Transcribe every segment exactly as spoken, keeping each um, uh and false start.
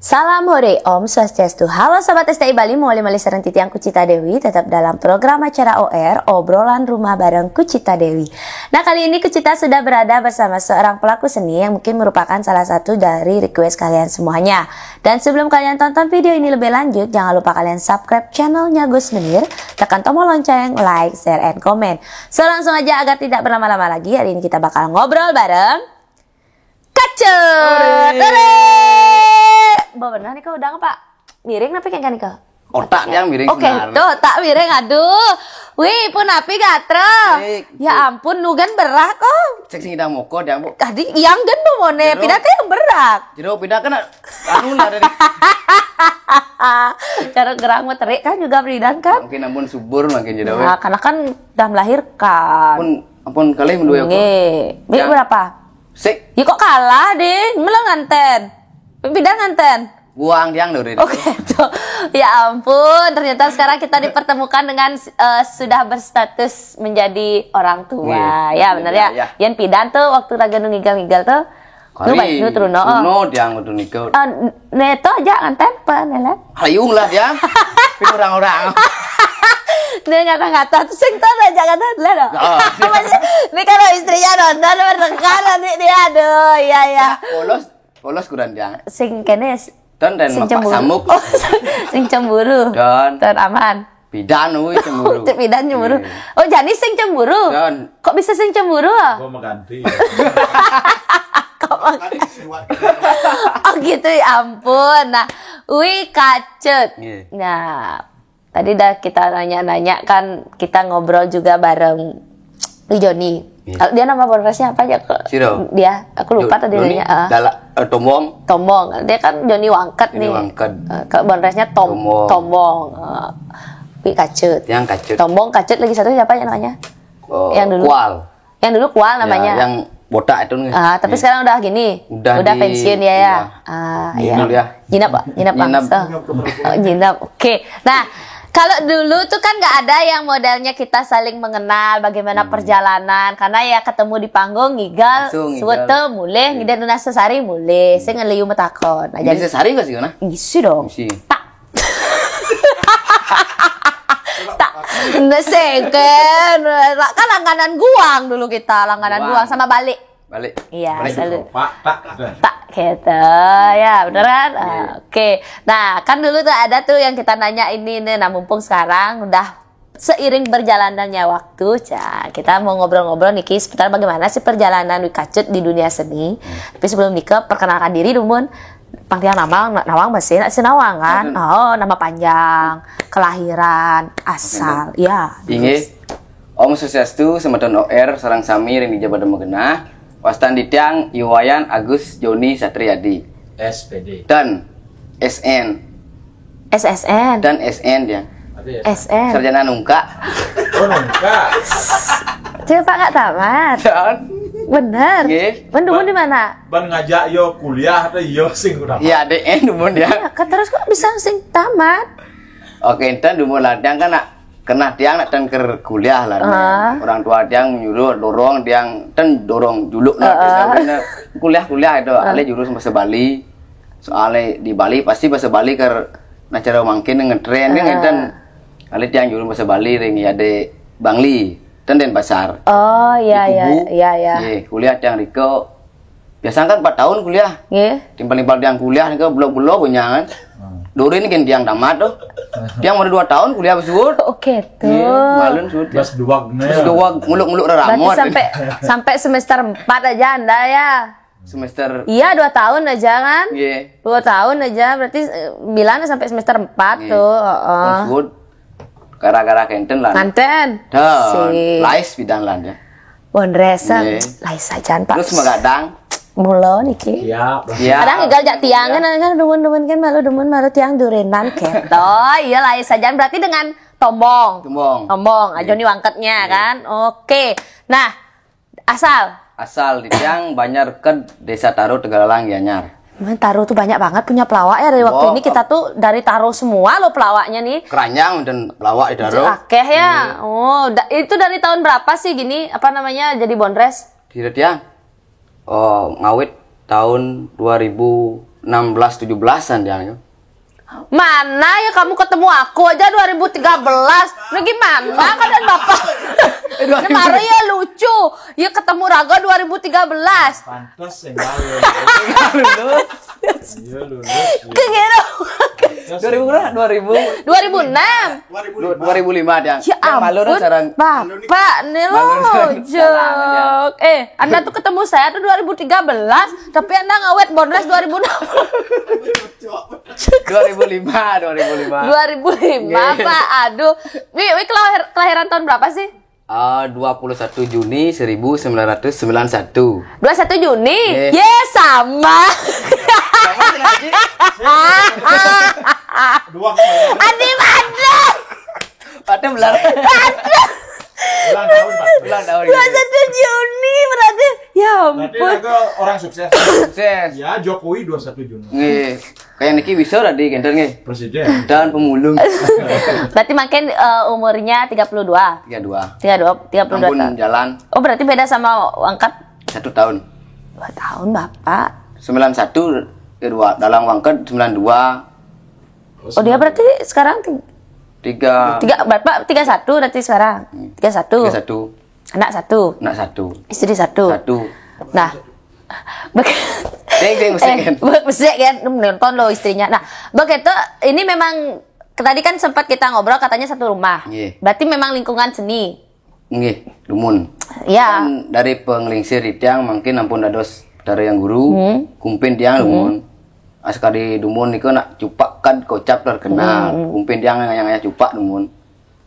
Salam hore, Om Swastiastu. Halo Sobat S T I Bali, mawali malih sareng titiang Kucita Dewi, tetap dalam program acara O R, Obrolan Rumah bareng Kucita Dewi. Nah, kali ini Kucita sudah berada bersama seorang pelaku seni yang mungkin merupakan salah satu dari request kalian semuanya. Dan sebelum kalian tonton video ini lebih lanjut, jangan lupa kalian subscribe channelnya Gus Menir, tekan tombol lonceng, like, share, and comment. So, langsung aja agar tidak berlama-lama lagi, hari ini kita bakal ngobrol bareng Kacut. Ore. Ore. Bo, bener nih kok udah apa? Miring tapi kayak gini kok. Otak yang miring. Oke, sebenarnya. Tuh, otak miring, aduh. Wih, pun api gatra. Baik. Ya ampun, nugan berak kok. Cek sing idang moko, dia, Bu. Tadi yang gen bo mone, Jero. Pindah teh yang berak. Jero pindah kan anu lah tadi. Cara gerang mah terik kan juga beridan kan? Mungkin ampun subur makin jero. Ya, karena kan dah melahirkan. Ampun, ampun kali mendua kok. Nggih. Bi, berapa? Sik. Ya kok kalah, Ding? Melo nganten. Pindah nganten. Buang tiang dulu. Oke, tuh. Ya ampun, ternyata sekarang kita dipertemukan dengan eh, sudah berstatus menjadi orang tua. Iya, ya, benar ya. Iya. Yang pidan tuh waktu raga nu ngigal-ngigal tuh. Kari, nu baik, nu turun, oh. Turun tiang waktu nikah. Eh, neto aja nganten apa, Nelan? Hayung lah tiang. Pin orang-orang. Dia ngata-ngata tuh sing tahu aja kata lah dong. Oh. Apa sih? Ini kalau istrinya nonton bertengkar nanti dia, aduh, iya, iya. Ya, polos, polos kurang tiang. Sing kene s- Dan dan sing cemburu. Samuk. Oh, sing cemburu. Dan dan aman. Pidan, wih, cemburu. Cek pidan cemburu. Iya. Oh, jadi sing cemburu. Dan kok bisa sing cemburu? Gua mengganti. Kok mengganti? Oh gitu, ya ampun. Nah, wih, Kacut. Iya. Nah, tadi dah kita nanya-nanya kan, kita ngobrol juga bareng Wi Joni. Iya. Kalau dia nama Bonresnya apa aja kok? Siro. Dia, aku lupa tadi Joni, nanya. Ah. Dala, eh, Tombong. Tombong. Dia kan Joni Wangket. Joni nih. Wangket. Eh, kalau Bonresnya Tom, Tombong. Tombong. Eh, Wi Kacut. Yang Kacut. Tombong, Kacut, lagi satu siapa ya namanya? Oh, yang dulu. Kual. Yang dulu Kual namanya. Ya, yang botak itu nih. Ah, tapi sekarang udah gini. Udah pensiun ya, ya. Iya. Ah, iya. Jinep ya. Jinep, Pak? Jinep, Pak. Jinep. Oh, jinep. Oke. Nah, kalau dulu tuh kan nggak ada yang modelnya kita saling mengenal bagaimana perjalanan, karena ya ketemu di panggung, ngigal, langsung ngigal. Suwete mulih, ngidih nunas sesari mulih, sing ngeliu metakon. Nah, jadi sesari nggak sih, nah? Ngisi dong. Ngisi. Tak. Tak. Neseken. Kan langganan guang dulu kita, langganan guang sama balik. Balik. Iya, balik selalu. Pak, tak, gitu. Tak, gitu. Ya, beneran? Iya. Ah, oke. Nah, kan dulu tuh ada tuh yang kita nanya ini nih. Nah, mumpung sekarang udah seiring berjalannya waktu, Ca, kita mau ngobrol-ngobrol niki seputar bagaimana sih perjalanan Wi Kacut di dunia seni. Tapi sebelum nika, perkenalkan diri, dumun. Pang tiang nawang, nawang masih, nak si nawang kan? Oh, nama panjang, kelahiran, asal. Ya. Inggih. Om Swastiastu, semeton O R, sareng sami ring dija pada magenah. Wastan titiang Iwayan Agus Joni Satriadi. S P D. Dan S N. S S N. Dan S N ya. S N. Sarjana nungkak. Oh, nungkak. Coba nggak tamat. Dan. Bener. Nggih. Dumun di mana? Ban ngajak yo kuliah atau yo sing kurang. Iya, D N dumun ya. Iya, kan terus kok bisa sing tamat? Oke, enten dumun lah. Tiang kan nak, kenah tiang nak ten ker kuliah lah. Ah. Orang tua tiang nyuruh, dorong tiang, ten dorong juluk nah. Ah. Kuliah-kuliah itu, alih jurus bahasa Bali. Soalnya di Bali pasti bahasa Bali ker nah cara mangkin ngetren kan enten. Alih tiang jurus bahasa Bali ring ya de Bangli, ten Denpasar. Oh, iya, iya, iya, iya. Iya, kuliah tiang riko. Biasanya kan empat tahun kuliah. Nggih. Timpal-timpal tiang kuliah nika belum-belum punya kan. Durin kan tiang tamat tuh. Tiang baru dua tahun kuliah besut. Oke tuh. Nggih, malun sut. Bas duag nih. Terus dua nguluk-nguluk reramot. Berarti sampai sampai semester empat aja Anda ya. Semester. Iya, dua tahun aja kan? Nggih. Dua tahun aja, berarti eh, bilangnya sampai semester empat tuh. Heeh. Besut. Gara-gara kenten lah. Nganten. Dan lais pidan lah ya. Bonres, lais sajan, Pak. Terus magadang. Mula niki. Siap. Iya. Kadang igal jak tiang kan, kan dumun-dumun kan malu, dumun malu tiang durinan keto. Iya, lais sajan, berarti dengan Tombong. Tombong. Tombong, Joni Wangketnya kan. Oke. Nah, asal. Asal di tiang Banjar ke Desa Taro, Tegalalang, Gianyar. Taro tuh banyak banget punya pelawak ya. Dari waktu ini kita tuh dari Taro semua loh pelawaknya nih. Keranjang dan pelawak di Taro. Akeh ya. Oh, itu dari tahun berapa sih gini, apa namanya, jadi Bonres? Tidak ya. Oh, ngawit tahun dua ribu enam belas tujuh belasan dia. Mana ya, kamu ketemu aku aja dua ribu tiga belas. Nah, gimana keadaan Bapak? Ini baru ya lucu. Ya ketemu Raga dua ribu tiga belas. Pantas yang lalu. Iya lulus. Kayak gitu. Dua ribu berapa? Dua ribu. dua ribu enam. Dua ribu lima dia. Ya Yang malu ampun, sarang. Bapak nih lo Malu nih. jok. Eh, Anda tuh ketemu saya tuh dua ribu tiga belas, tapi Anda ngawet Bondres dua ribu enam. Dua ribu lima, dua ribu lima. dua ribu lima, Pak. Aduh. Wi, Wi kelahir- kelahiran tahun berapa sih? Ah, dua puluh satu Juni seribu sembilan ratus sembilan puluh satu. dua puluh satu Juni. Eh. Ye, sama. Dua kali. Adi mana? Ada belar. Ulang tahun Pak. Ulang tahun. dua puluh satu Juni berarti. Ya Berarti ampun. Raga orang sukses. Sukses. Ya, Jokowi dua puluh satu Juni. Nggih. Kayak niki bisa tadi kenten nggih. Presiden. Dan pemulung. Berarti makin eh, umurnya tiga puluh dua. Tiga dua. tiga puluh dua, tiga puluh dua Ampun tahun. Jalan. Oh, berarti beda sama Wangkat Satu tahun. dua tahun, Bapak. Sembilan satu kedua dalam Wangkat sembilan dua. Oh, dia berarti sekarang ti- Tiga. tiga, Bapak tiga satu berarti sekarang. Tiga satu. Tiga satu. Anak satu. Anak satu. Istri satu. Satu. Nah. Bek- Deng, deng, besik, eh, kan? be- besik kan, nonton loh istrinya. Nah, begitu ini memang tadi kan sempat kita ngobrol katanya satu rumah. Iya. Berarti memang lingkungan seni. Nggih, dumun. Ya. Kan dari penglingsir tiang mungkin ampun dados tari yang guru, kumpin tiang dumun. Askadi dumun niku nak cupak kad kocap terkenal. Kumpin tiang yang ayah cupak dumun.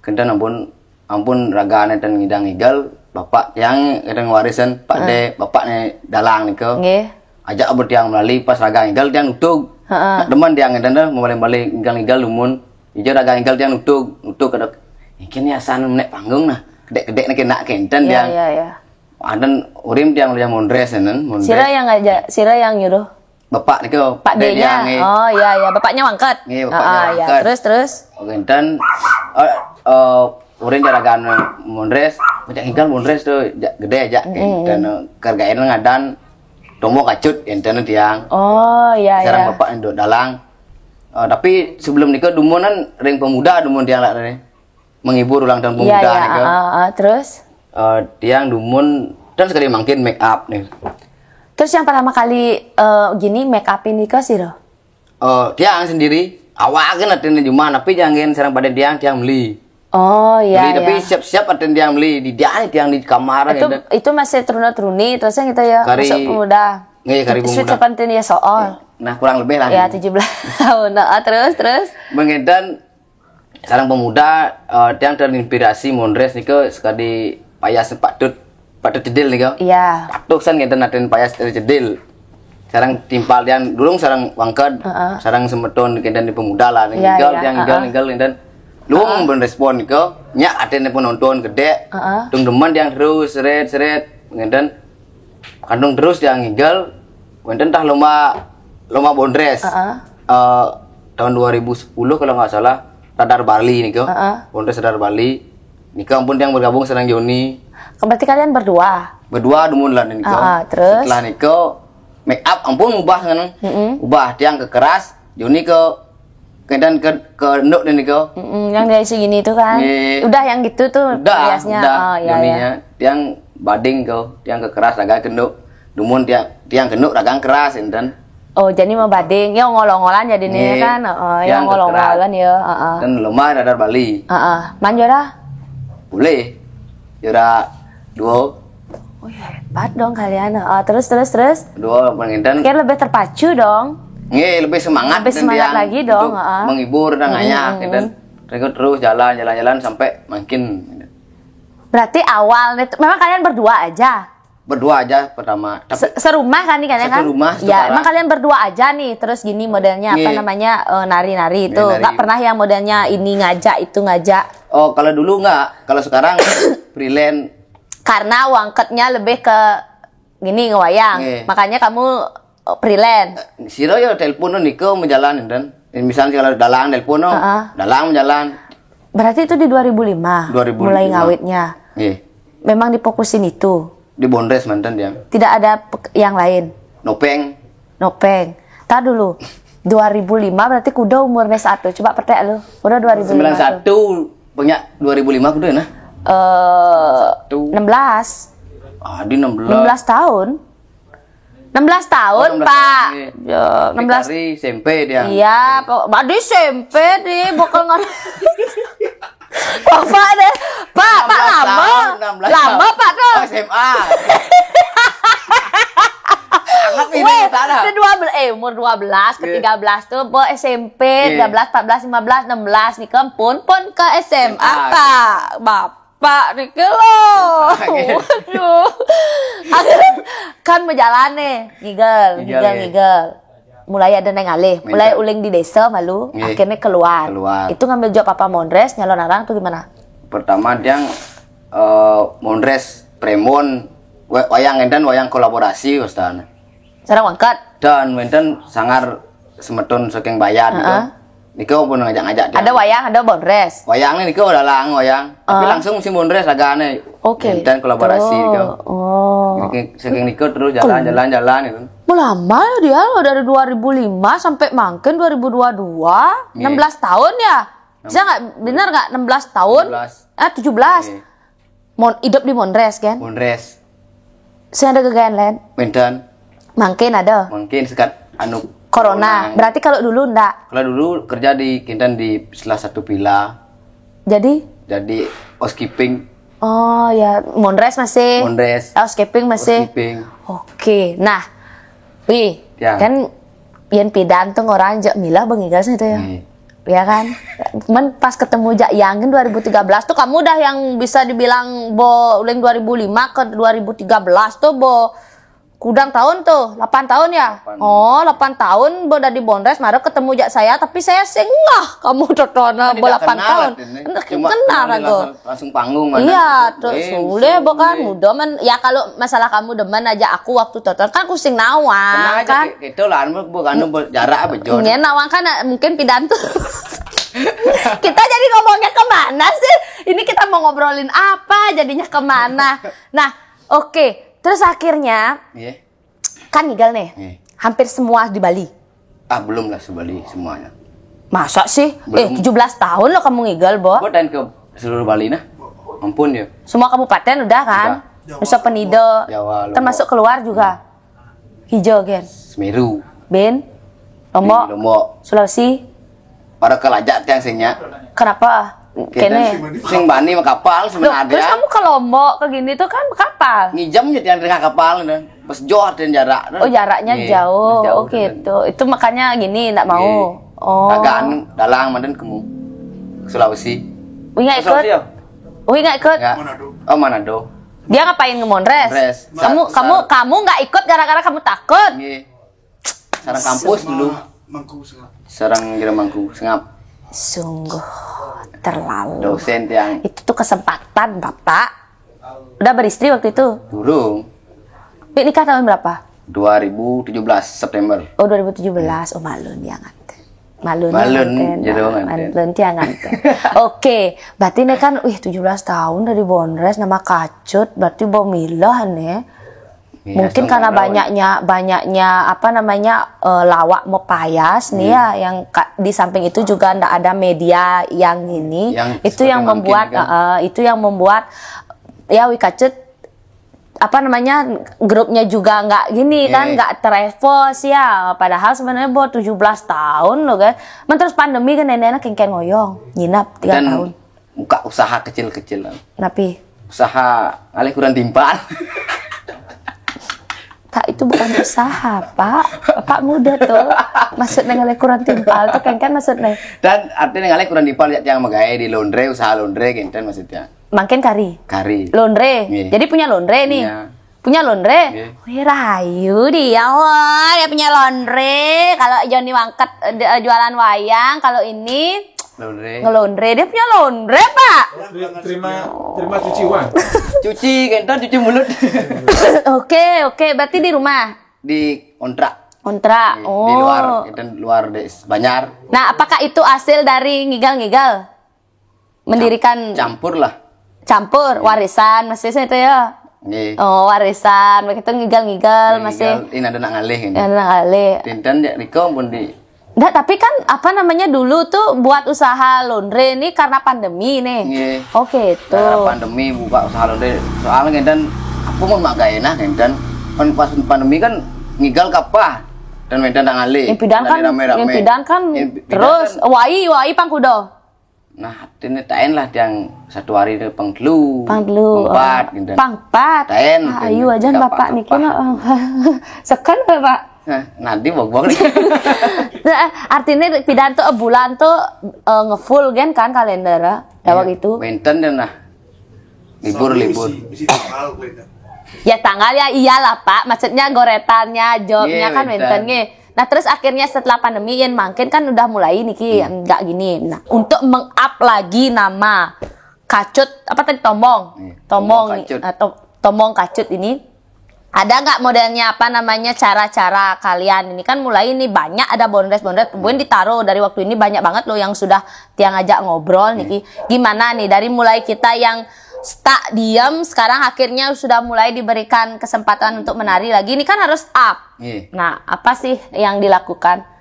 Kenten ampun ampun ragane ten ngidang igal, bapak tiang kenten warisan Pak De, bapak ne dalang niku. Nggih. Ajak abot tiang melali pas raga igal tiang nutug. Heeh. Nak demen tiang kenten dah, mau balik-balik igal-igal dumun. Ija raga igal tiang nutug, nutug kada. Iki ni asan menek panggung nah. Kedek-kedek nak kena kenten Iya, tiang. iya, iya. Anten urim tiang udah mondres nen, mondres. Sira yang ngajak, sira yang nyuruh. Bapak niku. Pak D-nya. Nggih. Oh iya iya, bapaknya Wangkat. Nggih, bapaknya Ah, ah, ya. Wangkat. Terus terus. Oke, dan eh eh urin jaragan mondres, macam ikan mondres tuh ja- gede aja. Dan eh, kergain ngadan tomo kacut enten tiang. Oh iya Sekarang iya. bapak nduk dalang. Eh, tapi sebelum nikah dumunan ring pemuda dumun tiang lah nih. Menghibur ulang tahun Iya pemuda iya. nikah. Ah, ah, terus Eh, tiang dumun dan sekali mungkin make up nih. terus yang pertama kali eh, gini make up ini ke sih loh. Eh, tiang sendiri awalnya nanti cuma tapi jangan serang pada tiang tiang beli. Oh iya Beli, tapi iya. Siap-siap ada tiang beli di dia nih tiang di kamar Itu gitu. Itu masih teruna teruni terusnya gitu ya. Kari- Masuk pemuda. Nggih, kari Sweet pemuda. Seventeen years old. Nah, kurang lebih lah. Ya tujuh belas tahun. Nah, terus terus. Mengedan sarang pemuda eh, tiang terinspirasi mondres nika sekali payas patut patut cedil nika. Iya. Patuh san ngenten aten payas dari cedil. Sarang timpal tiang dulung sarang wangked, Heeh. sarang semeton kenten di pemuda lah. Iya, Ninggal iya, tiang ninggal heeh. ninggal ngenten. Luwung ben respon nika, nyak aten penonton gede. Heeh. Tung demen tiang terus seret seret ngenten. Kandung terus tiang ninggal. Wenten tah lomba lomba bondres. Heeh. Eh, tahun dua ribu sepuluh kalau nggak salah Radar Bali nika. Heeh. Bondres Radar Bali. Nika ampun tiang bergabung sareng Joni. Berarti kalian berdua. Berdua dumun lah nika. Heeh, terus? Setelah nika make up ampun ubah kan. Ubah tiang ke keras, Joni ke kedan ke ke enduk dan nika. Mm-mm, yang dari segini itu kan. Nggih. Udah yang gitu tuh Udah, hiasnya. udah. Oh iya Joni iya. Ya. Tiang bading ke, tiang ke keras raga kenduk. Dumun tiang tiang kenduk raga keras enten. Oh, jadi mau bading, ya ngolong-ngolan jadi nih Nggih. kan. Heeh, ya Tiang ke ngolong-ngolan keras. Ya, heeh. Dan lomba Radar Bali. Heeh. Manjora? Boleh. Jora dua. Oh, hebat dong kalian. Heeh, terus terus terus. Dua penginten. Kayak lebih terpacu dong. Nggih, lebih semangat Lebih dan semangat tiang lagi dong, untuk heeh. menghibur dan ngayah gitu. Terus terus jalan jalan jalan sampai makin Berarti awal nih, memang kalian berdua aja. Berdua aja pertama. Tapi Se- serumah kan nih kalian Satu kan? rumah, satu Ya, kamar. Emang kalian berdua aja nih, terus gini modelnya apa Iya. namanya eh, nari-nari itu. Nari-nari. Nggak pernah yang modelnya ini ngajak itu ngajak. Oh, kalau dulu nggak. Kalau sekarang freelance. Karena wangketnya lebih ke gini ngewayang. Iya. Makanya kamu eh, freelance. Siro yo telepon no niko menjalan dan misalnya kalau dalang telepon no, Heeh. dalang menjalan. Berarti itu di dua ribu lima, Dua ribu lima. Mulai ngawitnya. Nggih. Memang difokusin itu. Di Bondres mantan dia. Tidak ada pe- yang lain. Nopeng. Nopeng. Tar dulu. Dua ribu lima berarti kuda umurnya satu. Coba petek lu. Udah dua ribu lima tuh. Sembilan satu, punya dua ribu lima kuda nah. Eh, enam belas. Ah, di enam belas. Enam belas tahun. Enam belas tahun, Oh, enam belas Pak. tahun, iya. Ya, enam belas. Dari S M P dia. Iya, Pak. Aduh, S M P nih, bakal nggak. Bapak deh. Pak, Pak Enam belas lama. tahun, enam belas Lama, tahun. Pak, tuh. Oh, S M A. Anggap ini Weh, tak ada. Udah dua belas, eh, umur dua belas ke Iya. tiga belas tuh, bo S M P, Iya. tiga belas, empat belas, lima belas, enam belas nih, ke pun, pun ke S M A, S M A. Pak. Bapak nih ke lo. Iya. Waduh. Akhirnya kan berjalan nih, ngigel, Ngigel, ngigel, iya. ngigel. Mulai ada neng alih, mulai Minta. Uling di desa malu, Iya. akhirnya keluar. Keluar. Itu ngambil job apa mondres, nyalon orang tuh gimana? Pertama dia eh, mondres Premon wa- wayang enten wayang kolaborasi Ustaz. Sarang wangkat. Dan enten sangar semeton saking Bayad gitu. Heeh. Nika pun ngajak-ngajak dia. Ada wayang, ada mondres. Wayang nih nika dalang wayang. Tapi Ah. langsung si mondres agaknya. Oke. Enten kolaborasi Tuh. gitu. Oh. Saking, saking nika terus jalan-jalan jalan gitu. Mau lama ya dia loh, dari dua ribu lima sampai mangkin dua ribu dua dua, Iya. enam belas tahun ya? Bisa nggak, bener nggak enam belas tahun? Enam belas. Ah, tujuh belas. Iya. Mon, hidup di Mondres kan? Mondres. Saya ada gegayan lain. Menten. Mangkin ada. Mungkin sekat anu Corona. Berarti kalau dulu ndak. Kalau dulu kerja di kinten di salah satu villa. Jadi, Jadi housekeeping, oh ya, Mondres masih. Mondres. Housekeeping masih. Housekeeping. Oke. Nah, wih, Ya. Kan yen pidan tuh orang jek milah bengigel sih itu ya. Iya. Ya kan? Cuman pas ketemu Jak Yang kan dua ribu tiga belas tuh kamu udah yang bisa dibilang bo uling dua ribu lima ke dua ribu tiga belas tuh bo kudang tahun tuh, delapan tahun ya? Delapan. Oh, delapan tahun bo dari Bondres, mara ketemu Jak saya, tapi saya sengah kamu totona Kan bo tidak delapan kenal, tahun. Tin, eh. Enggak Cuma kenal kenal kan tuh. Langsung, langsung panggung mana. Iya, Eh, terus sulit. boleh bo kan muda men. Ya kalau masalah kamu demen aja aku waktu toton kan aku sing nawang Tenang aja, kan. Ki-, kita lah anu bo anu bo jarak aja, Jon. Ngen nawang kan mungkin pidan tuh. Kita jadi ngomongnya kemana sih? Ini kita mau ngobrolin apa? Jadinya kemana? Nah, oke. Terus akhirnya Iya. Kan ngigel nih. Iya. Hampir semua di Bali. Ah, belum lah sebali semuanya. Masa sih? Belum. Eh, tujuh belas tahun loh kamu ngigel, Bo. Buat dan ke seluruh Bali nah. Ampun ya. Semua kabupaten udah kan? Nusa Penida. Jawa, Lombok. Termasuk keluar juga. Hijau gen. Semeru. Bin. Lombok. Lombok. Sulawesi. Para kelajak tiang singnya. Kenapa? Kene. Sing bani mah kapal Loh, terus sebenarnya. Kamu ke Lombok ke gini tuh kan kapal. Ngijam aja tiang tengah kapal nah. Pas jauh tiang jarak. Oh, jaraknya Iya, jauh. pas jauh, Oke, dan- itu. Itu makanya gini ndak mau. Iya. Oh. Agak anu, dalang manten kamu. Sulawesi. Wih nggak ikut? Sulawesi ya? Wih nggak ikut? Enggak. Oh, Manado. Dia ngapain ngemondres? Mondres. Kamu Sa- kamu kamu nggak ikut gara-gara kamu takut. Nggih. Sarang kampus dulu. Mangku Sengap. Sarang kira mangku sengap. Sungguh terlalu. Dosen tiang Itu tuh kesempatan, Bapak. Udah beristri waktu itu? Durung. Pik nikah tahun berapa? Dua ribu tujuh belas September. Oh, dua ribu tujuh belas. Oh, malun dia nganten. Malun dia Malun, nganten. jadi Ah, nganten. Malun dia nganten. Oke, berarti ini kan, wih, tujuh belas tahun dari Bondres nama kacut, berarti bo milah nih. Iya, Mungkin sama karena lawan. Banyaknya banyaknya apa namanya eh, lawak mau payas nih ya, yang ka- di samping itu juga ndak ada media yang ini. Yang Itu yang sebagai membuat mungkin kan. eh, itu yang membuat ya wih kacut apa namanya grupnya juga nggak gini kan, Iya. Nggak terevos ya, padahal sebenarnya buat tujuh belas tahun loh kan. Men terus pandemi kan nenek-nenek kengkeng ngoyong nginap tiga Dan tahun. Buka usaha kecil-kecilan. Napi? Usaha ngalih kuran timpal. Pak, itu bukan usaha, Pak. Bapak muda tuh. Maksudnya ngalih kuran timpal tuh kengkeng maksudnya. Dan artinya ngalih kuran timpal ya tiang magae di laundry, usaha laundry kenten maksudnya. Mangkin kari. Kari. Laundry. Iya. Jadi punya laundry nih. Iya. Punya laundry. Iya. Wih, rayu dia, wah, dia punya laundry. Kalau Joni Wangket eh, jualan wayang, kalau ini Laundry. Ngelondre, dia punya laundry, Pak. Teri- Terima terima cuci uang. Cuci kenten, cuci mulut. Oke, oke, berarti di rumah. Di kontrak. Kontra. Di, Oh. Di luar, kenten luar di Banjar. Nah, apakah itu hasil dari ngigal-ngigal? Mendirikan Campur lah. Campur warisan mesti itu ya. Nggih. Oh, warisan, begitu ngigal-ngigal masih. Ngigal, ini ada nak ngalih ini. Ya, nang kali. Dinten ya riko pun di Nggak, tapi kan apa namanya dulu tuh buat usaha laundry ini karena pandemi nih. Nggih. Oke, itu. Karena pandemi buka usaha laundry. Soalnya ngenten aku mau mak gak enak ngenten. Kan pas pandemi kan ngigal kapah dan ngenten nak ngalih. Yang pidan kan, Rame-rame. yang pidan kan Yang pidan terus kan- wai wai pangkudo. Nah, ini tain lah yang satu hari itu pang telu. Pang telu. Empat gitu. Pang empat. Tain, Ah, tain. ayu aja Kapah, bapak niki kapah. mah. Seken bapak. Nah, nanti bobok nih. Nah, artinya pidan tuh bulan tuh eh, ngefull kan kan kalender ya. Dawak itu. Wenten dan nah. Libur libur. Misi, misi tanggal gitu. Ya tanggal ya iyalah Pak, maksudnya goretannya, jobnya Iya, kan wenten. wenten nggih. Nah, terus akhirnya setelah pandemi yang makin kan udah mulai niki enggak gini. Nah, untuk meng-up lagi nama Kacut apa tadi Tomong. Iya, Tomong Tomong Kacut. Atau Tomong Kacut ini ada nggak modelnya apa namanya cara-cara kalian ini kan mulai ini banyak ada bondres-bondres kemudian ditaruh dari waktu ini banyak banget loh yang sudah tiang ajak ngobrol niki gimana nih dari mulai kita yang stuck diem sekarang akhirnya sudah mulai diberikan kesempatan untuk menari lagi ini kan harus up Iya. Nah, apa sih yang dilakukan?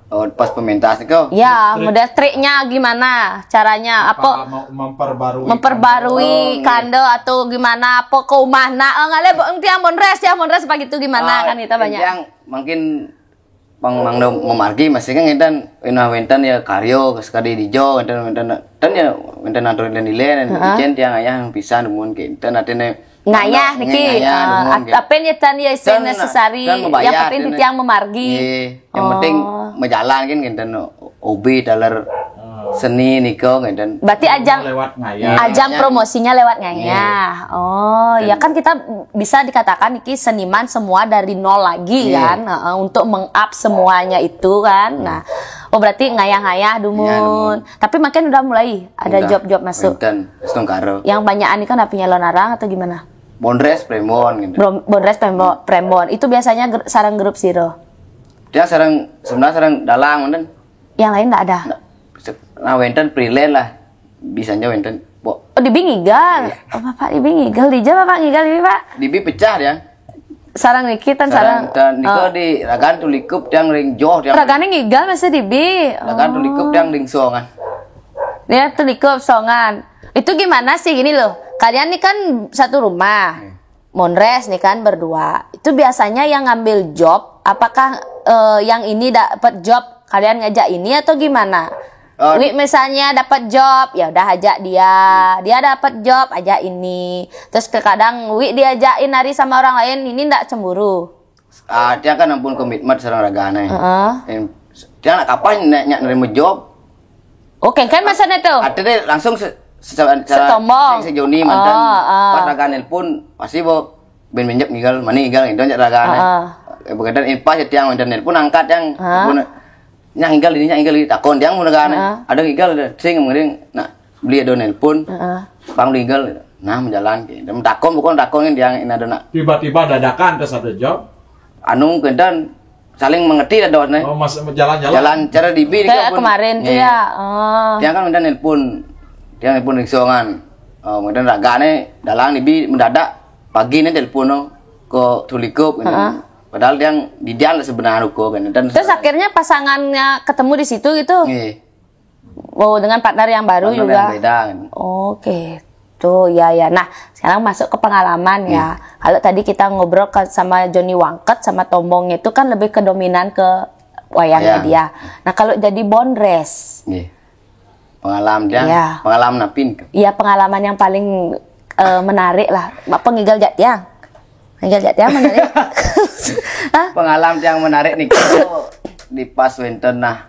Oh, pas pementas nih kok. Ya, model triknya gimana? Caranya apa? Apa mau memperbarui Memperbarui kando atau gimana? Apa ke rumah nak? Oh, ngalih bu, tiang mondres, tiang mondres apa gitu gimana Ah, kan kita banyak. Yang mungkin pang mangdo memargi masih kan ngenten inah wenten ya karyo sekali di jo wenten wenten dan ya wenten atur dan nilai dan icen tiang ayah yang pisan dumun ke enten artinya Ngayah niki. Ngayah, Ah, dumun, ap- gitu. Apa yang tan ya Dan- necessary. dan membayar, Yang penting dan- di tiang memargi. Iya, yang penting menjalan kan ngenten hobi dalar seni niko ngenten. Berarti ajang lewat ngayah. ajang Iya. promosinya lewat ngayah. Oh, ya kan kita bisa dikatakan niki seniman semua dari nol lagi Iya. kan, heeh, untuk meng-up semuanya itu kan. Nah, oh berarti ngayah-ngayah dumun. Ngayah dumun. Tapi makin udah mulai ada Udah. job-job masuk. Wenten, setengkaro. Yang banyakan ini kan punya lonarang atau gimana? Bondres premon gitu. Brom- Bondres Prembo- Prembon. Itu biasanya ger- sarang grup siro. Dia sarang sebenarnya sarang dalang wenten. Yang lain nggak ada. Nah, se- nah wenten freelance lah. Bisanya wenten. Bo, Oh, dibi ngigal. Oh, Bapak dibi ngigal. Dija Bapak ngigal dibi, Pak. dibi pecah dia. Sarang niki tan Sarang sarang. dan niko Oh. di ragan tulikup tiang ring joh tiang. Ragane ngigal masih dibi. Ragan tulikup tiang ring songan. Ya, tulikup songan. Itu gimana sih gini loh. Kalian nih kan satu rumah. Mondres nih kan berdua. Itu biasanya yang ngambil job, apakah eh, yang ini dapat job kalian ngajak ini atau gimana? Oh. Wi misalnya dapat job, ya udah ajak dia. Dia dapat job, ajak ini. Terus kadang Wi diajakin nari sama orang lain, ini ndak cemburu. Ah, dia kan ampun komitmen sarang ragane. Heeh. Em, Dia nak kapan nak nak nerima job? Oke, kan masa itu. Ada deh langsung se, se, se, Setombong. se, sejoni mantan. Ah, ah. Pas raga nelpon pasti bo ben menjep ngigal, mana ngigal itu aja raga. Ah, ah. Eh, begadang impas ya tiang mantan nelpon angkat yang Ah. pun yang ngigal ini yang ngigal ini takon tiang mau raga. Ah. Ada ngigal ada sing mending nak beli ada nelpon. Heeh. Bang ngigal nah menjalan ke. Dan takon bukan takon kan tiang ini ada nak Tiba-tiba dadakan ke satu job. anu kedan saling mengerti ada nih. Oh, mas jalan-jalan. Jalan cara dibi Kayak kemarin tuh ya. Oh. Tiang kan minta nelpon. Tiang nelpon ring songan. Oh, kemudian ragane dalang dibi mendadak pagi nih telepon no, ke tulikup gitu. Padahal tiang di dia sebenarnya ruko kan. Dan Terus akhirnya pasangannya ketemu di situ gitu. Nggih. Oh, dengan partner yang baru Partner juga. Yang beda kan. Oke. Tuh, ya ya. Nah, sekarang masuk ke pengalaman ya. Kalau tadi kita ngobrol ke sama Joni Wangket sama Tombongnya itu kan lebih ke dominan ke wayangnya Wayang. Dia. Nah, kalau jadi bondres. Nggih. Pengalaman dia, Iya. Pengalaman napin ke? Iya, pengalaman yang paling eh, menarik lah. Apa ngigal jak tiang? Ngigal jak tiang menarik. Hah? Pengalaman yang menarik nih. Kalau di pas wenten nah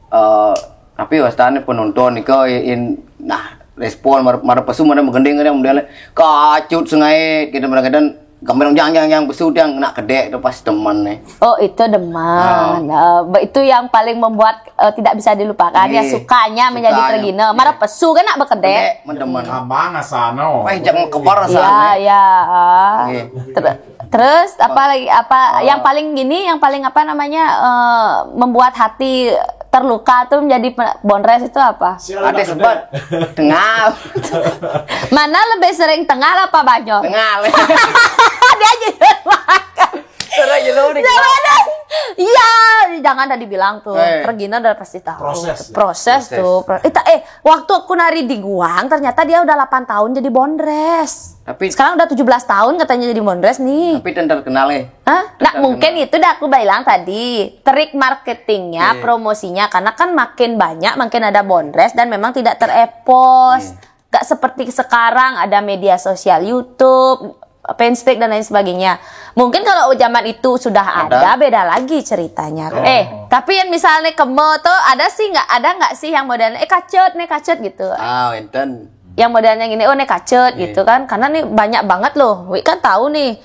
eh tapi wastane penonton nih in nah respon mar, mar pesu mana menggending kan model kacut sengait gitu mereka dan gambar yang yang yang pesu yang nak kedek itu pas teman nih. Oh, itu demen. Eh, be- itu yang paling membuat eh, tidak bisa dilupakan ya Iya, sukanya menjadi sukanya. tergina. Mara pesu kan nak bekedek. Kedek mendemen. Abang asano. Wah, jangan kebar Ya, sana. ya. Ah. Iya. Ter- Terus apa lagi apa yang paling gini yang paling apa namanya eh, membuat hati terluka tuh menjadi pe- bondres itu apa? Ada sebat. Tengal. Mana lebih sering tengal apa banyol? Tengal. Dia jujur banget. Sudah jenuh nih. Jangan. Iya, jangan tadi bilang tuh. Eh. Regina udah pasti tahu. Proses. Proses tuh. Pro- eh, ta- eh, waktu aku nari di Guang, ternyata dia udah delapan tahun jadi bondres. Tapi Sekarang udah tujuh belas tahun katanya jadi bondres nih. tapi tentu terkenal eh. Hah? Nah, Tetap mungkin kenal. Itu udah aku bilang tadi, trik marketingnya, Iya. Promosinya, karena kan makin banyak, makin ada bondres dan memang tidak terepos. Iya. Gak seperti sekarang ada media sosial, YouTube, Facebook dan lain sebagainya. Mungkin kalau zaman itu sudah ada, Ada. Beda lagi ceritanya. Oh. Eh, tapi yang misalnya kemo tuh ada sih nggak ada nggak sih yang modelnya eh kacut nih kacut gitu. Ah, wenten. Yang modelnya gini, oh nih kacut Iya. gitu kan. Karena nih banyak banget loh. Wi kan tahu nih.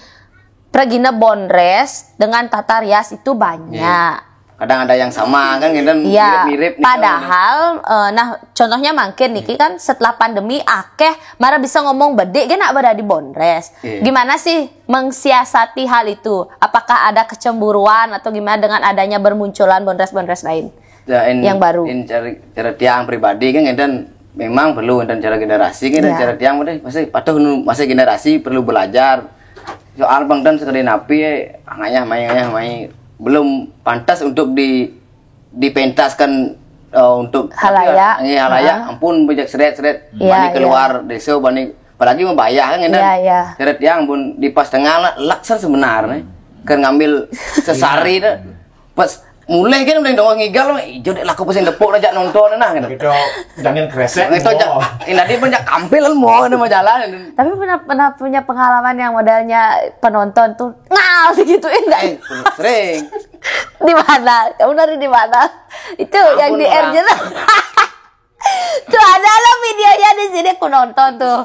Regina bondres dengan tata rias itu banyak. Kadang ada yang sama kan kita Iya, mirip-mirip nih. Padahal, eh, nah contohnya mungkin niki kan setelah pandemi akeh mara bisa ngomong bedik kan nak berada di bondres. Iya. Gimana sih mengsiasati hal itu? Apakah ada kecemburuan atau gimana dengan adanya bermunculan bondres-bondres lain? Ya, in- Yang baru. In cara, cara tiang pribadi kan kita memang perlu dan cara generasi kan Iya. Cara tiang masih masih patuh nu- masih generasi perlu belajar. Soal bang dan sekali napi eh, ngayah main ngayah main belum pantas untuk di dipentaskan eh, untuk Halayak. Nggih, halayak Heeh. Ampun banyak seret-seret Iya, bani iya. Keluar desa bani apalagi membayar kan kita. Iya, iya. Seret yang pun di pas tengah lah, lakser sebenarnya. Kan ngambil sesari dah. Pas mulai kan udah dong ngigal, ijo dek laku pesen depok aja nonton nah gitu. Gitu, jangan kresek. Itu aja, Oh. ini tadi banyak kampil kan mau ada mau jalan. Tapi pernah pernah punya pengalaman yang modelnya penonton tuh ngal gitu enggak? Eh, sering. Di mana? Kamu nari di mana? Itu yang Ampun, di orang. Erjen. Tuh ada lah videonya di sini aku nonton tuh.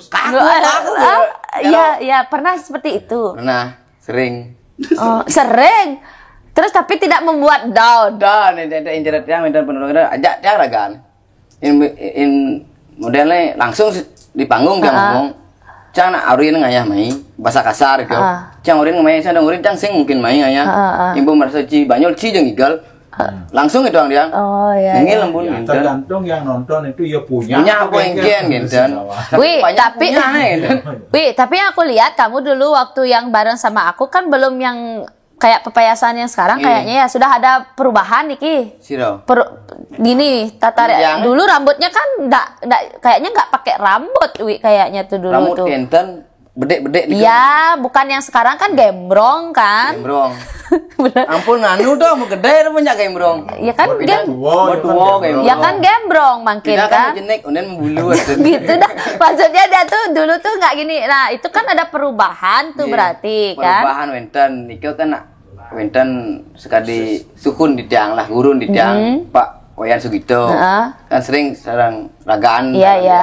Kaku, kaku. Ah, Iya, iya pernah seperti itu. Nah, sering. Oh, sering. Terus tapi tidak membuat down. Dah, nih, nih, nih, injeret yang minta penolongan, ajak dia ragan. In, in modelnya langsung si- di panggung dia Ah. ngomong, cang nak arin ngayah mai, bahasa kasar gitu. Ah. Cang arin ngayah, cang arin cang sing mungkin mai ngayah. Ah, ah. Imbo merasa ci banyol ci jeng igal. Langsung itu dia. Oh ya. Ini Ya. lembun Ya, gitu. Tergantung yang nonton itu ya punya. Punya apa yang kian gitu. Wih, Banyak tapi- punya, gitu. Wih, tapi yang aku lihat kamu dulu waktu yang bareng sama aku kan belum yang kayak pepayasan yang sekarang Iya. Kayaknya ya sudah ada perubahan niki. Siro. Per, gini, tata Yang- dulu rambutnya kan enggak enggak kayaknya nggak pakai rambut, Wi, kayaknya tuh dulu Rambut tuh. Enten bedek-bedek gitu. Iya, bukan yang sekarang kan gembrong kan? Gembrong. Bener. Ampun anu tuh mau gede tuh banyak gembrong. Ya kan Buat gem tua, Buat gitu, tua, gembrong. gembrong. Ya kan gembrong makin Tidak kan kan? Jenek unen membulu. Gitu dah. Maksudnya dia tuh dulu tuh nggak gini. Nah, itu kan ada perubahan tuh Iya. Berarti kan. Perubahan wenten niku kan nak wenten sekali suhun di tiang lah gurun di tiang Hmm. Pak Wayan Sugito. Heeh. Kan sering sareng ragaan. Iya, iya.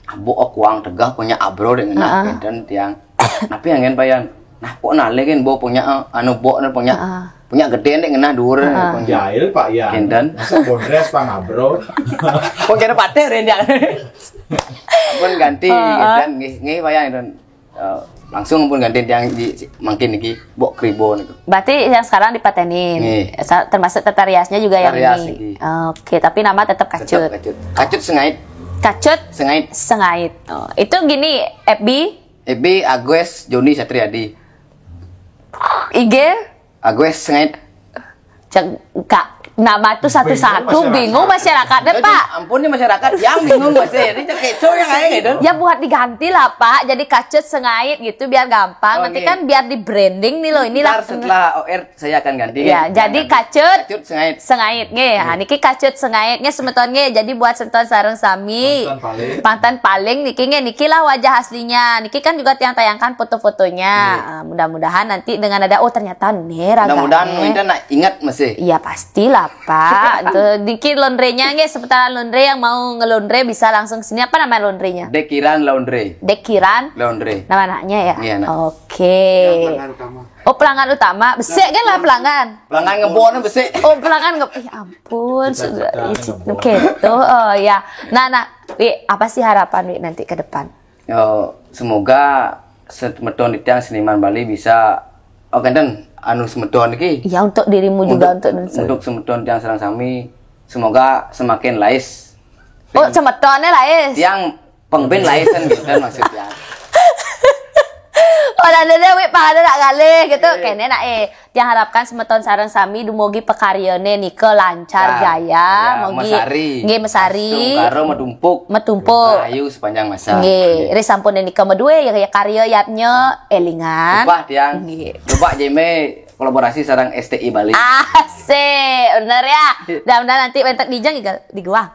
Abuk kuang tegah punya abro dengan Heeh. Wenten tiang. Tapi yang kan payan. Nah, kok nale kan bo punya eh, anu bo punya Heeh. punya gede nih ngenah dhuwur. Heeh. Punya. Jahil Pak ya. Kinten. Masa bondres Pak Ngabro. Kok kira pateh renjak. Pun ganti Heeh. dan nggih nggih payan dan eh, langsung pun ganti tiang di mangkin niki bok kribo niku. Berarti yang sekarang dipatenin. Nih. Sa- Termasuk tata riasnya juga yang Tata rias ini. ini. Oke, tapi nama tetap Tetep kacut. Kacut. Kacut sengait. Kacut Sengait. Sengait. Oh, itu gini, F B, Ebi Agus Joni Satriadi. I G, Agus sengait. Cek, Kak, nama tuh satu-satu Bingung bingung masyarakatnya, Pak. Ampun nih masyarakat yang bingung masih ini cek keco yang kayak gitu. Ya buat diganti lah Pak, jadi kacut sengait gitu biar gampang. Oh, Nanti iya. Kan biar di branding nih loh inilah. Ntar setelah O R saya akan ganti. Ya, jadi kacut Kacut sengait. Sengait nggih. Ha niki kacut sengait nggih semeton nggih. Jadi buat semeton sareng sami. Mantan paling. Pantan paling niki nggih niki lah wajah aslinya. Niki kan juga tiang tayangkan foto-fotonya. Iya. Ah, mudah-mudahan nanti dengan ada oh ternyata nih ragane. Mudah-mudahan kita nak ingat masih. Iya pastilah Pak. Tuh, niki laundrynya nggih seputaran laundry yang mau ngelondre bisa langsung ke sini. Apa nama laundrynya? Dekiran Laundry. Dekiran. Laundry. Nama anaknya ya? Iya, nak. Oke. Yang pelanggan utama. Oh pelanggan utama, besek kan lah pelanggan. Pelanggan ngebon besik. Oh pelanggan nggak, ya ampun, Cita-cita sudah ngebon. Oke, tuh, oh ya. Nah, nah, Wi, apa sih harapan Wi nanti ke depan? Yo, semoga semeton tiang seniman Bali bisa oh kenten anu semeton iki. Ya untuk dirimu juga untuk, Untuk semeton tiang sareng sami Semoga semakin lais. Oh, semetonnya lais. Yang pengbin lais kan gitu kan maksudnya. Oh, ada deh, Wi, pahana nak galih gitu. Iya. Kene nak eh, tiang harapkan semeton sareng sami dumugi pekaryane nika lancar Ya, jaya, ya, mugi mesari. Nggih, mesari. Astungkara metumpuk. Metumpuk. Rahayu sepanjang masa. Nggih, ri sampun nika medue ya, ya karya yatnya elingan. Lupa tiang. Nggih. Lupa jeme kolaborasi sareng S T I Bali. Asik, bener ya. Mudah-mudahan nanti wentek dijeng di, di guang.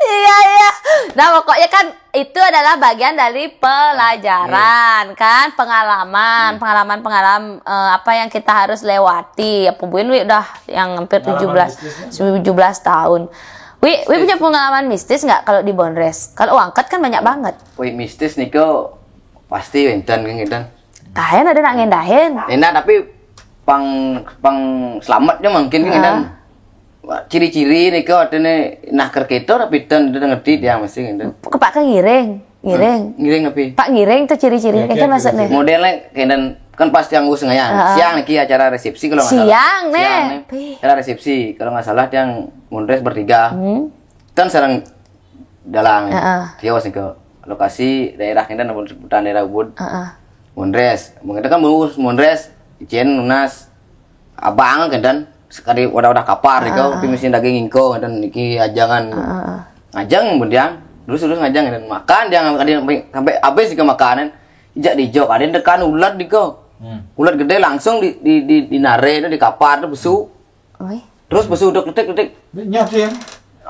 Iya, iya. Nah, pokoknya kan itu adalah bagian dari pelajaran kan, pengalaman, pengalaman-pengalaman eh, apa yang kita harus lewati. Apa buin Wi udah yang hampir tujuh belas, tujuh belas tahun. Wi, Wi punya pengalaman mistis nggak kalau di Bondres? Kalau Wangket kan banyak banget. Wih, mistis niku pasti wenten kan gitu. Tahen ada nak ngendahin. Enak tapi pang pang selamatnya mungkin kan gitu. Ciri-ciri niku artinya nah kerketo tapi ten itu ngerti dia mesti gitu. Kepak ke ngiring, ngiring. Ngiring tapi. Pak ngiring tuh ciri-ciri Ya, kan kayak maksudnya. Modelnya kayak dan kan pas yang gue sengaja. Siang niki acara resepsi kalau nggak salah. Siang, nih. Siang, Pih. Acara resepsi kalau nggak salah yang Bondres bertiga. Kan sareng dalang. Heeh. Tios ke lokasi daerah kita namun sebutan daerah Ubud. Heeh. Bondres. Mungkin kan bagus Bondres. Jen lunas. Abang kan sekali wadah-wadah kapar niku, tapi mesin daging ingko dan niki ajangan. Ngajeng kemudian terus terus ngajeng dan makan dia sampai sampai habis ke makanan. Ijak dijok ada tekan ulat niku. Ulat gede langsung di di di, di nare itu di kapar itu besu. Oi. Terus besu udah ketik ketik. Nyap sih ya.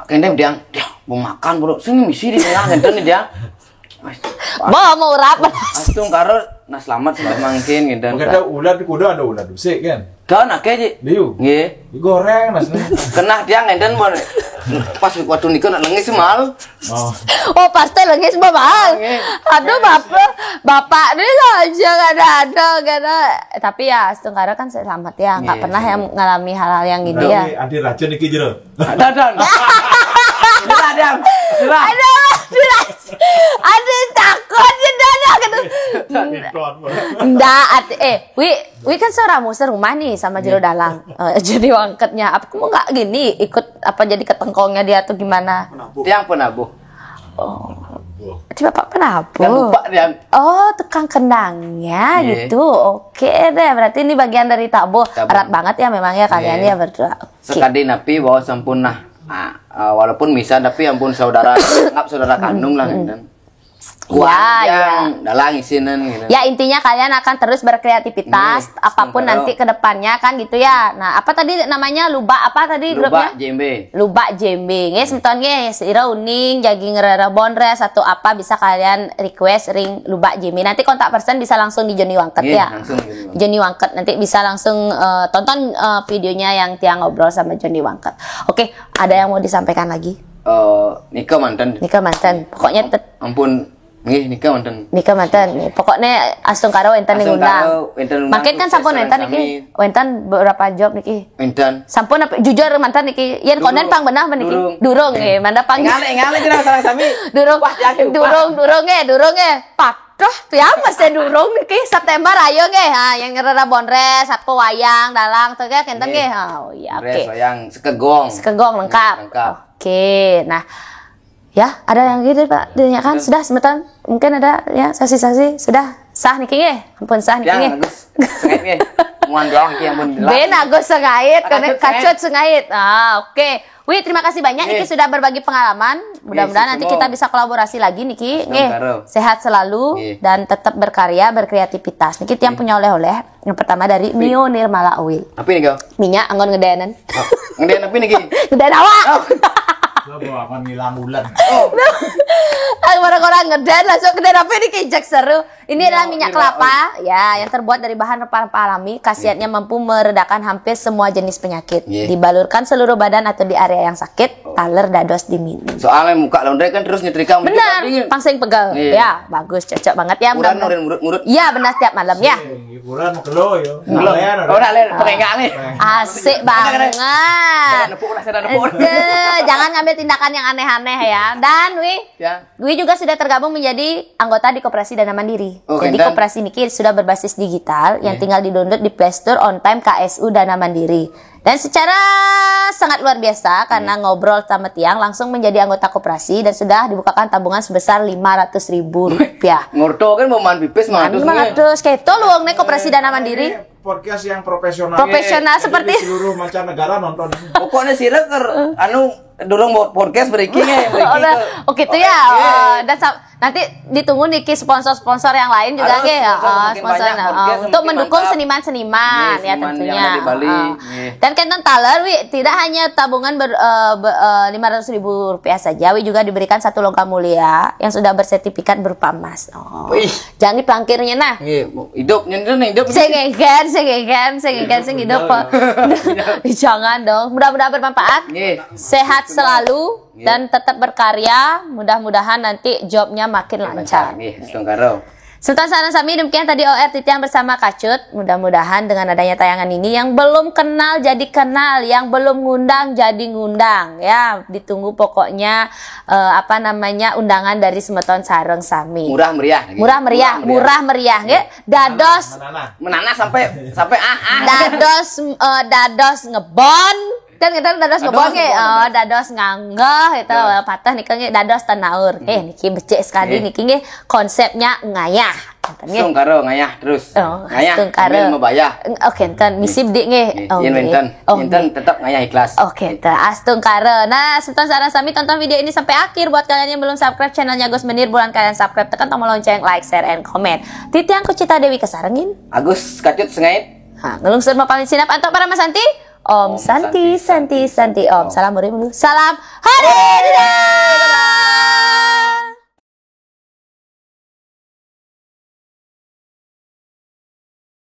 Kendem dia, dia mau makan bro. Sini misi di tengah ngenten nih dia. Bawa mau urap. Astungkara nah selamat selamat mangkin ngenten. Maka ada ulat kuda ada ulat besik kan. Kan akeh ji. Liu. Nggih. Digoreng nasi. Kena dia ngenten mon. Pas waktu niku nak lengis mal. Oh. Oh, pasti lengis, Bang. Nggih. Aduh, bapak, bapak ini lah aja nggak ada, ada, nggak ada. Eh, tapi ya, Astungkara kan selamat ya, nggak Iya, pernah yang selamat. ngalami hal-hal yang gini ya. Anti racun niki jero. Ada dan. Ada dan. Ada. Aduh, aduh, aduh, takut ya, dah, dah, gitu. Ndak, ati- eh, Wi, Wi kan seorang musuh rumah nih sama Jero Dalang. Eh, jadi wangketnya, apa kamu nggak gini ikut apa jadi ketengkongnya dia tuh gimana? Tiang penabuh. Oh, si bapak penabuh. Yang lupa dia. Oh, tukang kendangnya Iya. Gitu. Oke deh, berarti ini bagian dari tabuh. Tabuh. Erat banget ya memang ya kalian Iya. Ya berdua. Oke. Sekadi napi bahwa sampun nah. Ah, ah, walaupun misa tapi ampun saudara anggap saudara kandung lah kan. Ya, ya. Dalang isinan gitu. Ya, intinya kalian akan terus berkreativitas Nih, apapun sementara. Nanti ke depannya kan gitu ya. Nah, apa tadi namanya, Luba apa tadi Luba grupnya? Jembe. Luba Jembe. Nggih, semeton nggih, sira uning jagi ngrere Bondres atau apa bisa kalian request ring Luba Jembe. Nanti kontak person bisa langsung di Joni Wangket Nggih, ya. Langsung gitu. Joni Wangket nanti bisa langsung eh, tonton eh, videonya yang tiang ngobrol sama Joni Wangket. Oke, ada yang mau disampaikan lagi? Eh, nika manten. Nika manten. Pokoknya tet- Ampun, nggih nika manten. Nika manten. Pokoknya Astungkara wenten ning Astungkara undang. wenten undang Mangkin kan khusus sampun sareng wenten sami. Niki. Wenten beberapa job niki. Manten. Sampun apa jujur mantan niki. Yen konen pang benah niki. Durung. Durung nggih, mantap pang. Ngalih ngalih kira sareng sami. Durung. Wah, yakin, wah. Durung, durung nggih, durung nggih. Paduh, tiang mesti durung niki September ayo nggih. Ha, yang ngerera Bondres, Satko Wayang, Dalang tuh nggih kenten nggih. Ha, oh iya oke. Yang sekegong. Sekegong lengkap. Lengkap. Oke, nah ya ada yang gitu Pak ditanyakan sudah semeton mungkin ada ya saksi-saksi sudah sah niki nggih ampun sah niki Yang nggih. Agus sengit nggih. Muan doang ki ampun jelas. Ben Agus sengait karena Kacut sengait. Kacut sengait. Ah, oke. Wi, terima kasih banyak Nggih. Niki sudah berbagi pengalaman. Mudah-mudahan Nggih, nanti sama. kita bisa kolaborasi lagi Niki. Nggih. Karo. Sehat selalu Nggih. Dan tetap berkarya, berkreativitas. Niki tiang punya oleh-oleh. Yang pertama dari Mio Nirmala Oil. Tapi nih kau. Minyak anggon ngedenen. Ngedean tapi niki. Ngeden awak. Lah bawa akan ngilang ulan. Orang-orang ngeden langsung ngeden apa ini kijek seru. Ini adalah minyak Nirmala kelapa ya yang terbuat dari bahan rempah-rempah alami. Khasiatnya mampu meredakan hampir semua jenis penyakit. Iya. Dibalurkan seluruh badan atau di area yang sakit, taler dados diminum. Soalnya muka laundry kan terus nyetrika. Benar, pangsing pegel. Iya. Ya, bagus, cocok banget ya. Kurang Mudah-mudahan- nurin urut-urut. Iya, benar setiap malam ya. Hiburan mau kelo yo. Belum. Oh, nak lihat pengenggak nih. Asik banget. Ada nepuk lah, ada nepuk. Itu, jangan ngambil tindakan yang aneh-aneh ya. Dan Wi, Ya. Wi juga sudah tergabung menjadi anggota di Koperasi Dana Mandiri. Oh, Jadi keren. Koperasi niki sudah berbasis digital yang tinggal di-download di Play Store on time K S U Dana Mandiri. Dan secara sangat luar biasa karena ngobrol sama tiang langsung menjadi anggota koperasi dan sudah dibukakan tabungan sebesar lima ratus ribu rupiah. Ngorto kan mau makan pipis mah terus. Lima ratus, kayak itu luang nih Koperasi Dana Mandiri. Podcast yang profesional. Profesional Jadi seperti di seluruh mancanegara nonton. Pokoknya sih ker anu dorong buat podcast breaking ya, breaking. Oke, oke, itu ya. Eh, dan sa- nanti ditunggu niki sponsor-sponsor yang lain juga Harus nggih. sponsor Heeh, makin sponsor, banyak, nah, podcast untuk makin mendukung mantap. Seniman-seniman Iya, ya seniman tentunya. yang ada di Bali. Heeh. Iya. Dan kenten taler Wi, tidak hanya tabungan ber, eh, be- eh, lima ratus ribu rupiah saja, Wi juga diberikan satu logam mulia yang sudah bersertifikat berupa emas. Oh. Wih. Jangan dipelangkirnya nah. Nggih, hidup nyentuh hidup. Sing engken, sing engken, sing engken, sing hidup. Jangan dong. Mudah-mudahan bermanfaat. Nggih. Sehat selalu Nggih. Dan tetap berkarya. Mudah-mudahan nanti jobnya makin lancar. Nggih, astungkara. Sultan Sarang Sami, demikian tadi O R Titiang bersama Kacut. Mudah-mudahan dengan adanya tayangan ini yang belum kenal jadi kenal, yang belum ngundang jadi ngundang ya. Ditunggu pokoknya eh, apa namanya undangan dari semeton Sarang Sami. Murah meriah. Murah meriah, murah meriah nggih. Dados Menanah sampai sampai ah ah. dados eh, dados ngebon kan kita dados ngebon Dados nggih ngebon. Oh, dados nganggeh itu patah nih nggih dados tenaur eh niki becik sekali Nggih. Niki nggih konsepnya ngayah Ngoten nggih Astungkara ngayah terus. Oh, Ngayah astungkara. sambil membayar. Oke, enten misi dik nggih. Nggih, Oh, yen nggih. wenten. Oh, Enten nggih. Tetap ngayah ikhlas. Oke, enten. Astungkara. Nah, Sultan Sarang Sami tonton video ini sampai akhir. Buat kalian yang belum subscribe channelnya Gus Menir, buruan kalian subscribe, tekan tombol lonceng, like, share, and comment. Titiang Kucita Dewi Kesarengin. Agus Kacut Sengait. Ha, ngelungsur mapamit sinap antuk para masanti. Om Om Santi, Santi, Santi, Santi, Santi, Om. Om. Salam urip dulu. Salam hari ini.